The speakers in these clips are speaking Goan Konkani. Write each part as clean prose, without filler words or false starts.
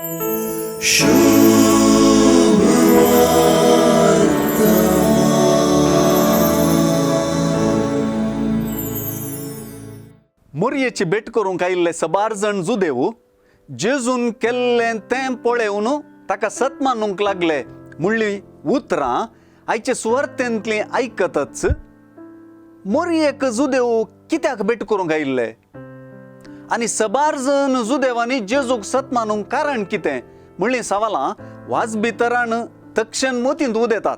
मोरयेची भेट करूंक आयिल्ले सबार जण जुदेव जेजून केल्लें तें पळेवन ताका सत मानूंक लागले म्हणली उतरां आयचे सुवार्थेंतलीं आयकतच मोरयेक जुदेव कित्याक भेट करूंक आयिल्ले आनी सबार जण जुदेवांनी जेजूक सत मानूंक कारण कितें म्हणलीं सवालां वाजभितरान तक्षण मोतींत उदेतात.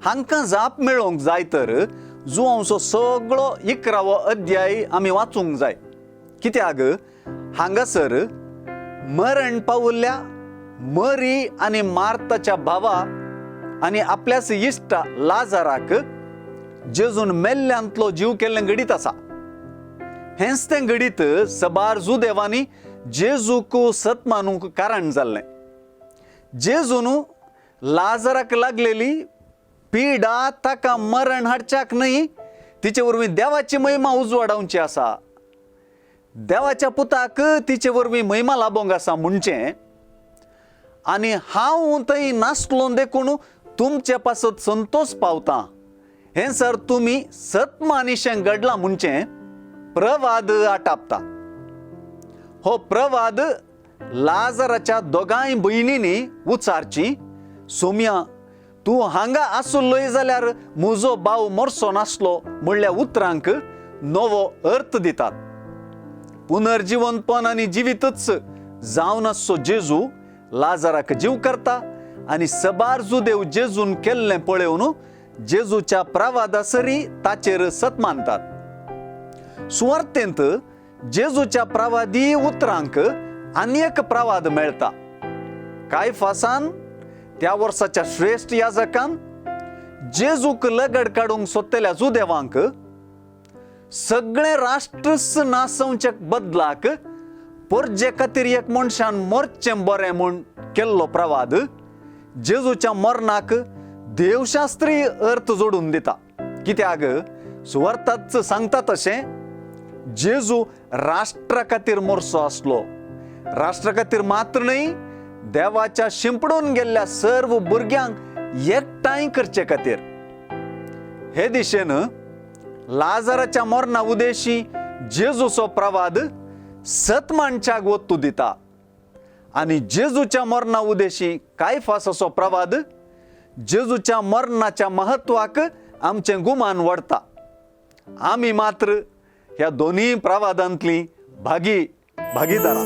हांकां जाप मेळोवंक जाय तर जुवांचो सगळो 11वो अध्याय आमी वाचूंक जाय. कित्याक हांगासर मरण पावल्ल्या मरी आनी मार्ताच्या भावा आनी आपल्याच इश्टा लाजाराक जेजून मेल्ल्यांतलो जीव केल्लें घडीत आसा. हेंच तें घडीत सबार जुदेवांनी जेजूक सत मानूंक कारण जाल्लें. जेजून लाजाराक लागलेली पिडा ताका मरण हाडच्याक न्हय, तिचे वरवीं देवाची महिमा उजवाडावची आसा, देवाच्या पुताक तिचे वरवीं महिमा लाबोवंक आसा म्हणचें आनी हांव थंय नासलो देखून तुमचे पासत संतोश पावता हें सर तुमी सतमानिशें घडलां म्हणचें प्रवाद आटापता. हो प्रवाद लाजाराच्या दोगांय भयणींनी उचारची, सोम्या तूं हांगा आसलोय जाल्यार म्हजो भाव मरचो नासलो म्हणल्या उतरांक नवो अर्थ दितात. पुनर्जिवनपण आनी जिवीतच जावन आसचो जेजू लाजाराक जीव करता आनी सबार जुदेव जेजून केल्लें पळोवन जेजूच्या प्रवादा सरी ताचेर सत मानतात. सुवार्थेंत जेजूच्या प्रवादी उतरांक आनी एक प्रवाद मेळटा. कायफासान त्या वर्साच्या श्रेश्ठ याजकान जेजूक लगड काडूंक सोदतल्या जुदेवांक सगळें राष्ट्रच नासोवच्या बदलाक पोरजे खातीर एक मनशान मोरचें बरें म्हूण केल्लो प्रवाद जेजूच्या मरणाक देवशास्त्रीय अर्थ जोडून दिता. कित्याक सुवार्थाच सांगता तशें जेजू राष्ट्रा खातीर मोरचो आसलो, राष्ट्रा खातीर मात्र न्हय देवाच्या शिंपडून गेल्ल्या सर्व भुरग्यांक एकठांय करचे खातीर. हे दिशेन लाजाराच्या मरणा उदेशी जेजूचो प्रवाद सत मानच्याक वत्तू दिता आनी जेजूच्या मरणा उदेशी कायफासाचो प्रवाद जेजूच्या मरणाच्या महत्वाक आमचें गुमान वडता. आमी मात्र ह्या दोनूय प्रवादांतली भागीदारां.